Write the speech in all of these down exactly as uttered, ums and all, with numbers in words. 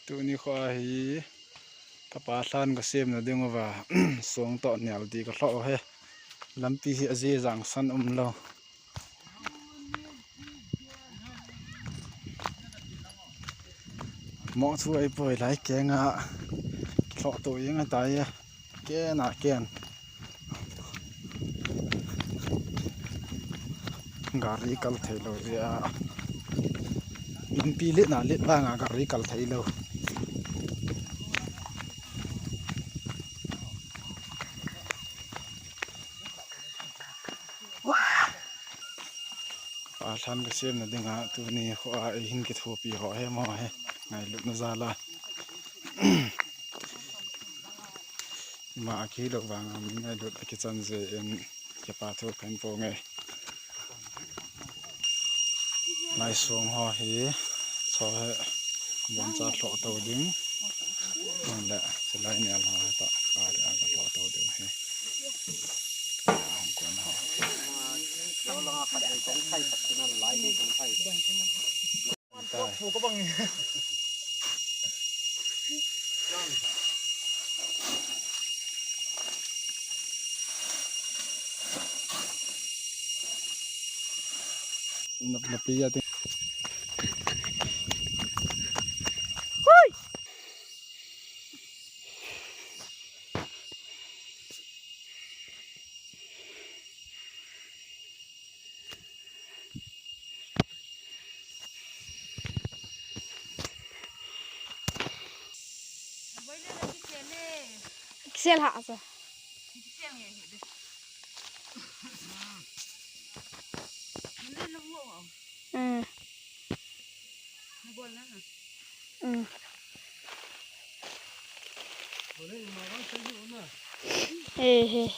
Tuni kho hi kapa lhan ka semna ding uva song toh nial di ka lhoh u hi. Lampi hi aje jang san um lou. Mo chu ai poi lai kenga lhoh to ing atai e. Ken a ken. Gari kal thei lou jeh a. Lampi let na let vanga gari kal thei lou. Pa lhan ka semna dinga tuni kho a eihin kithopi ho hi mo hi ngailutna jal a. Ima a kihilou vanga mi ngailut a kichan jeh in kipa thu kahin phong e. Lai song ho hi, cho hi, boncha lhoh to ding. Hon le, chulai nial ho hi toh, gari a ka lhoh to ding hi. Hong kon ho. Na, na pi ya te. Kisel ha sa. Mm. Mm. Eh, eh.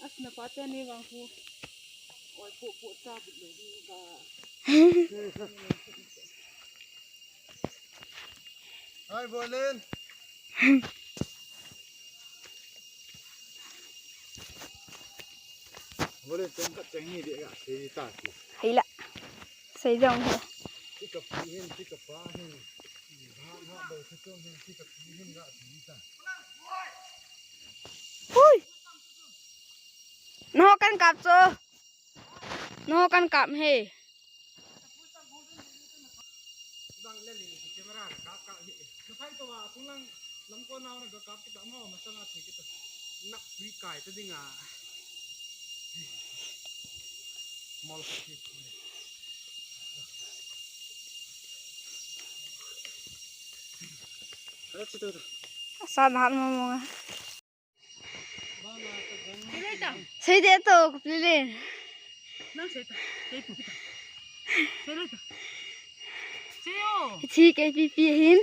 As na pate ni bang ku. Oi, pu, pu, ta bu le ni ba. Hai, Bolin. Bolin, cheng khat cheng ni de ga sei ta ki. Hai la. Sei jong ho. Ti ka pi hin, ti ka pa hin. Ba, ba, ba, ti chong hin, ti ka pi hin ga sei ta. Hui. No kan kap cho. No kan kap he. Sa na mo mo. Sei de to, Lilin. Nang sei ta, sei pu kita. Sei lo ta. Sei o. Hiche K P P hin.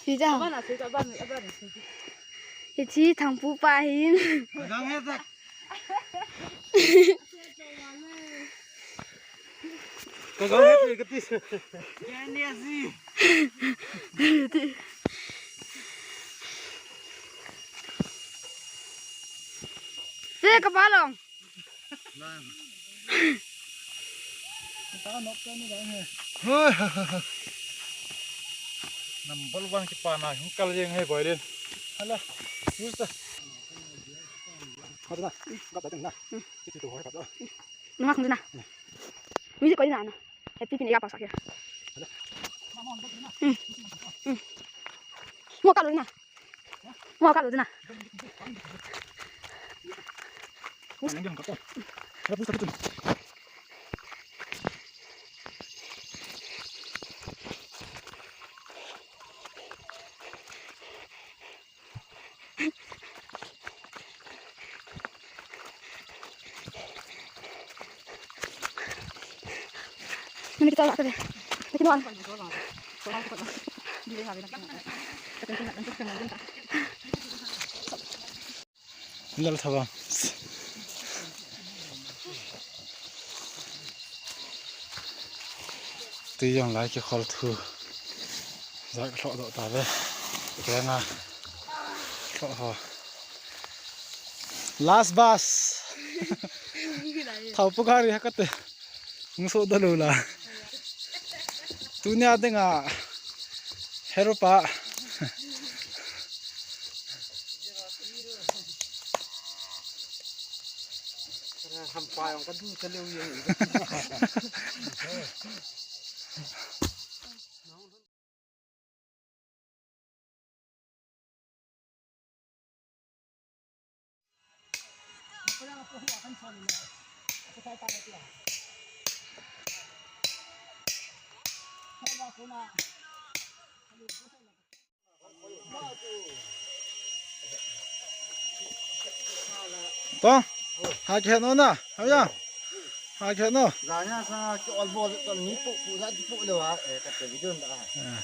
Sei ta. Abana sei ta, abana, abana sei ta. Hiche Thangpu pa hin. Nang he ta. Ka gao he tu ka ti. Ka ni a si. Te ka pa long. Number one kipa na hung kal jeng he Boilin. Hala. Use ta. Hadi na. Gap ta na. Kitu ho gap ta. Nunga khum ding na. Music koi ding na. Happy pin ya pa sa kya. Hmm. Hmm. Mo ka lo ding na. Mo ka lo ding na. Lal thaba. Tui jong lai kikhol thu. Jat lhoh doh ta ve. Kenga. Lhoh ho. Last bus. Thau pu gari ha kate. Hung so da lo la. Tunia dinga hero pa. Hampa jong ka du ta leu jeng. To. Ha kihet no na. Ha ya. Ha kihet no. Jana sa ki ol bol to ni pu pu sa ki pu lo ha. Eh, ka te video da. Eh.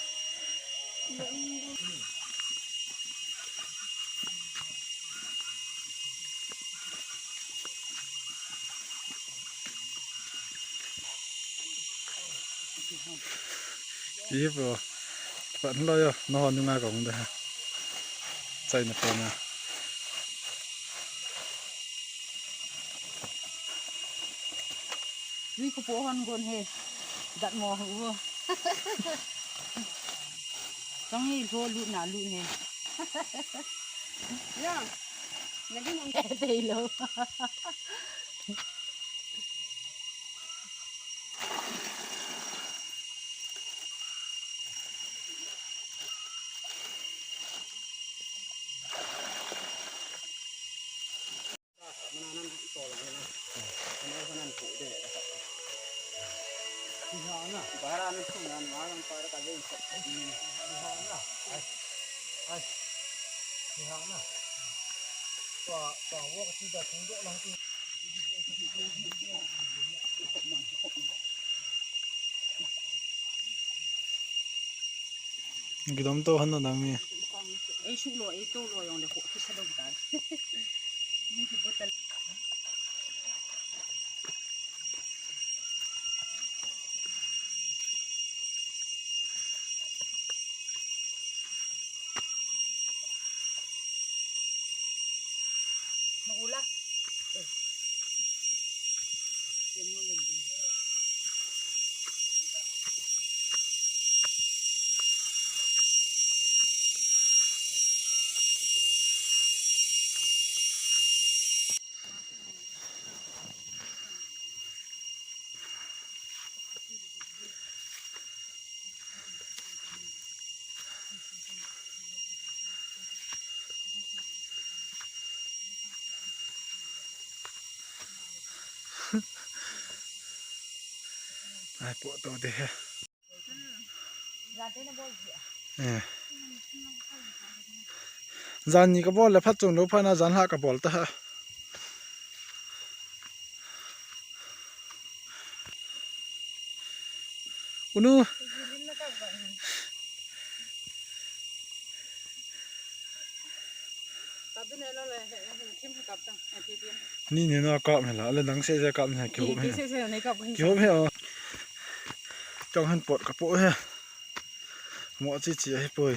Ki bro. Pan lo yo. No nunga kong da. Chai na pa na. Ui, ko po hon gon he. Dat mo hu. Tong hi lo lu na lu he. Ya. Na din ang te lo. Gidom to han na dang mi. Ei suk lo, ei to lo jong le ko kisa lo ta. Ni ki botal. Maula. Eh. Ai, po to de he. Eh. Jan ni ka bol le phat chung lo phat na jan lha ka bol ta ha. Unu. Ni ne na kap me la, le nang se se kap ne ki hop he. Ki hop he o. Chong han pot ka po he. Mo chi chi ahi poi.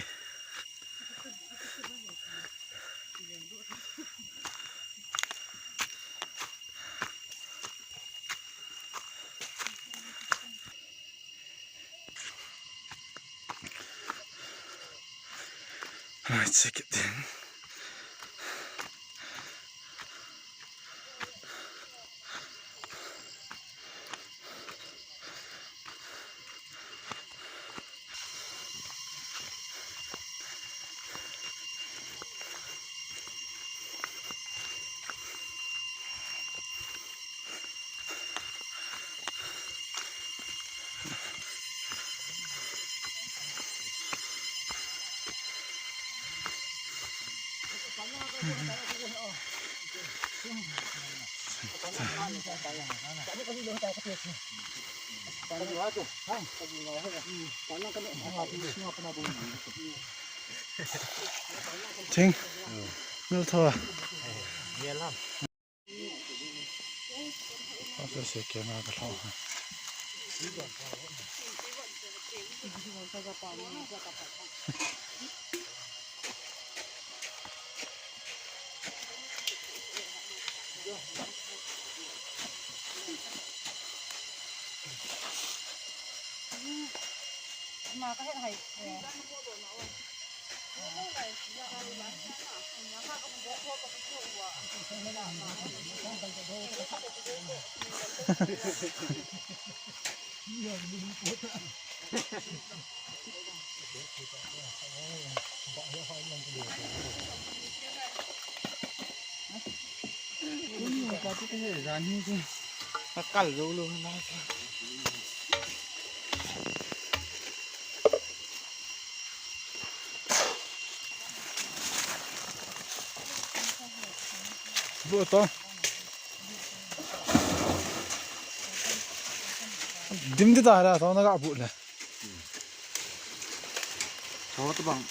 Let's check it then. Ching. Nul thua. Asa se ke ma ka thua. Ka kal zo lo na. Bu to. Dim di ta ra to na ga bu le. Tho to bang.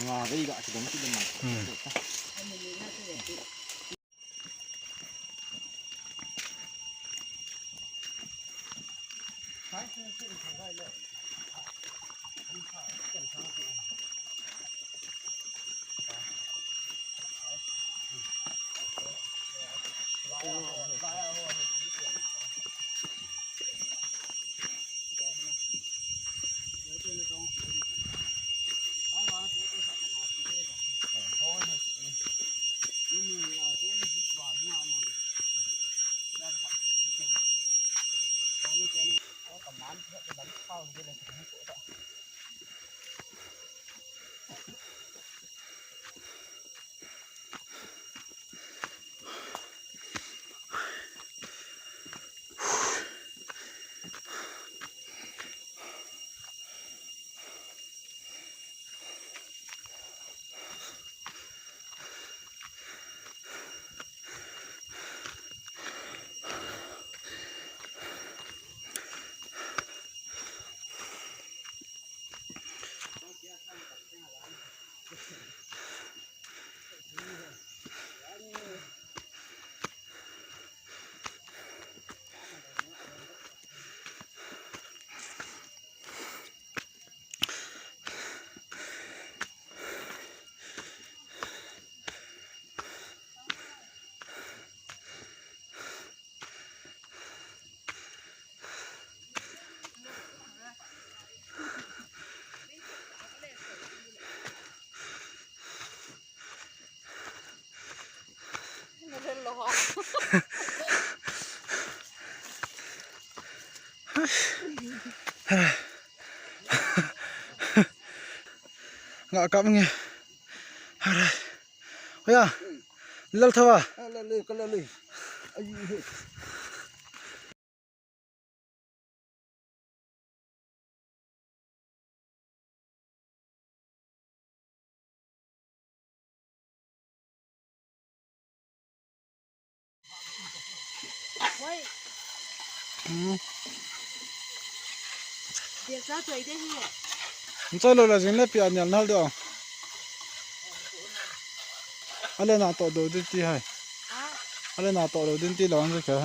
Nga ve ga ki dong ki dong. Hmm. Nga kap nge. Alright. Oya. Lal thawa. Ah, lal, lal, lal, lal. Ai, he. Wai. Hmm. Dia sa choi de hi. Nchoi lo la jing le pi anial nal do. Ale na to do din ti hai. Ha? Ale na to do din ti lo ang ke.